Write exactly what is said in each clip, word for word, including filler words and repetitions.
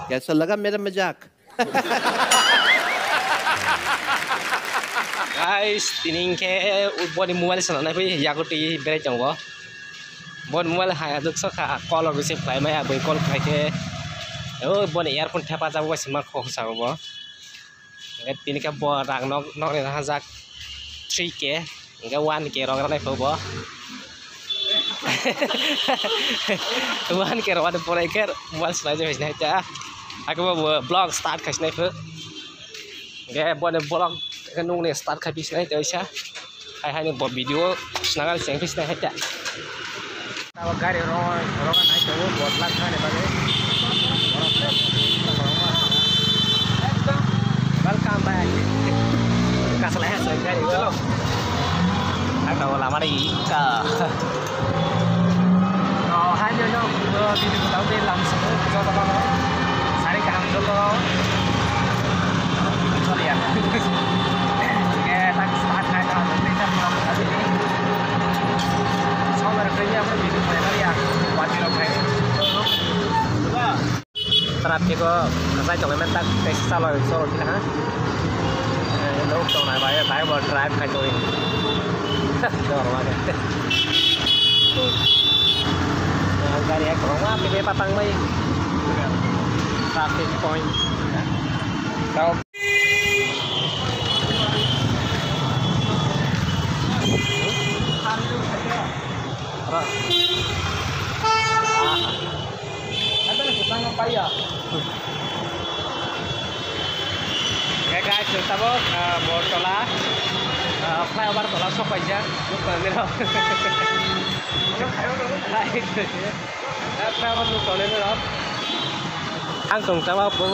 कैसा लगा मेरा मजाक? Guys, tini hwnkhe boni mobile swnamnai phai yago twi berai tongo. Boni mobile hai aduk sokha, call rok receive khlai maya, bui call khlai khe, o boni earphone thepa jabo bai sima khok sa bo. Hwnkhe tini khe bo rang nok, nokni hajak three K. Hingke one K rok rwnai pho bo. One K rok rwnai pore khe mobile swlai jai sinai ta. Hakhe bo vlog start khai sinai pho. Hingke bo ni vlog khe nung ni start khai phi sinai ta oisa. Hai hai ni bo video swnang cheng phi sinai hai ta. Abo gari rok, rok nai tongo, botla thani bagwi. Welcome back. Kasalai hai gari o. Ang tahu lama lagi ka. Oh, hai nyo nyo, video tahu di langsung, coba kamu. Sari kaham dulu. Sorry ya. Oke, tak start hai kaham dulu. Solar kaya apa video mana ya? Wajib lo kai. Traffic o kasai tongwi man tak tei saloi solo khe ha. Nok tongnai bai bai bo drive khai tongwi. Dor ma de. Gari ek roma pe patang bai. Traffic point. Tao. Guys, tabok, ah, bo tola, ah, flyover tola sok paijak. Ang tong tama bo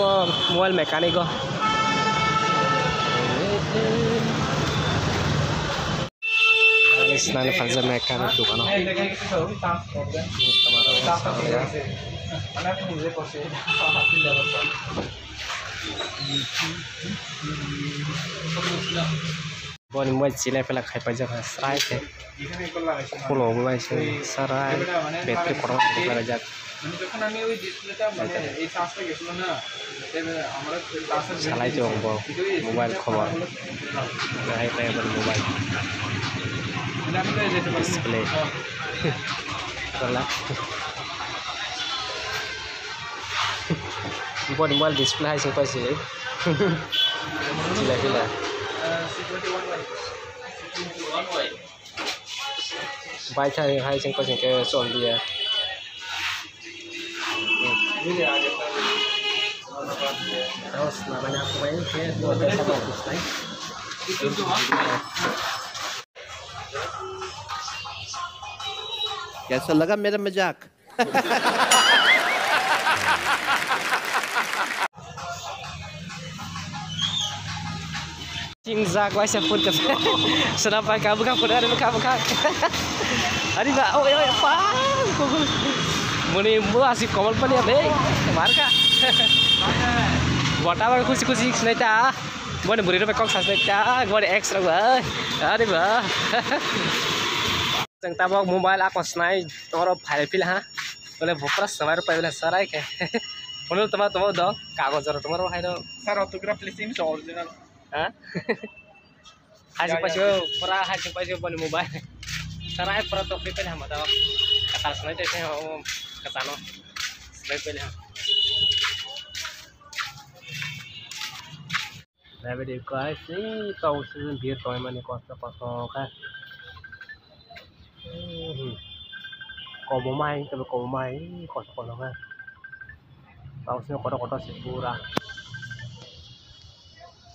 mobile mechanic o. Ani sinani phalsa mechanic dukano. Boni mobile chilai phalak khai paijak srai khe. Khulo bo bai se sarai battery kotor khe berajak. Salai tong bo mobile khobor. Hai khe bo mobile. Display. Wala. Boni mobile display hai se paise. Chila chila. Bai thai hai chwng paise khe chol diya. कैसा लगा मेरा मजाक? Chingjak waisa phun ka. Sena pai ka bwkha phun ari bwkha bwkha. Ari ba, oi, oi, pa. Muni mu asi komal pani abe. Mar ka. Bota ba khusi khusi sinai ta. Boni buri ro kok sasnai ta. Boni ex ro ba. Ari ba. Chwng tabok mobile ako snai tongro phai phila ha. Bole bupra swmai rok pai bole sarai khe. Phone toma toma do kagoj rok toma rok hai do. Sir, autograph please, original. Ha? Hai se paisio pura hai se paisio boni mobile. Sarai pura tok phai phila ha mata. Katal snai te se ho katano. Snai phila ha. Naibaidi guys, ee, tong sini bir tongmani kosto kosto khe. Hmm. Kobomai, tei kobomai, ee, kosto kosto khe. Tong sini kotor kotor se pura.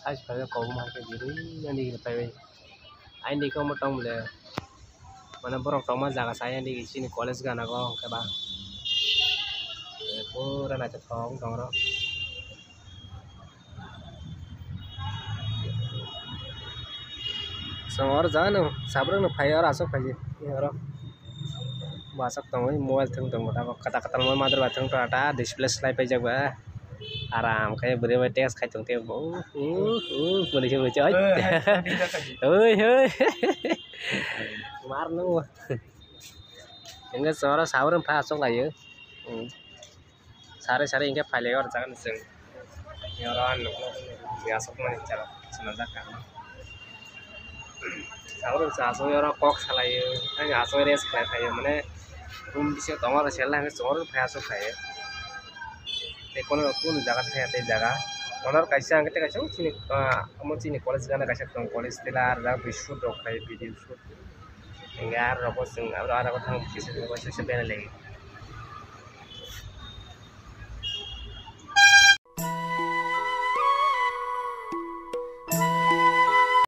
Hai se kobomai khe biri, ani khe pai bai. Aini khe omo tong le. Mane borok tongma jaga saya ni chini college gana go hwnkhe ba. Pura naithothok wng tong oro. Chwng oro jaga no sabrwk no phai oro aswk phai oro. Bo aswk tongwi mobile thwng tongo tabok kwtal kwtal mobile mother bai thwng tongo ta display slai paijak ba. Aram khe bwrwi bai text khai tong tei bo. Uh, uh, uh, mani se mani se. Oi, oi. Mar nung. Hingke chwng oro sabrwng pha achuk lai o. Sari sari hingke phailai o jaga ni chwng. Oro ang nukno aswkmani jaga swnamjak kha. Abo chwng aswk oro kok salaio, ang aswk rest khlai phaio, mane room bisingo tongo oro sel hai chwng oro phai aswk khaio. Tei kono kunu jaga thaya tei jaga. Oro kaisa ang tei kaisa chini, ah, omo chini college gana kaisa tong college tei lar jak bai shoot rok khlai video shoot. Hingke aro rok bo chwng aro aro thang kisa kisa berai lai.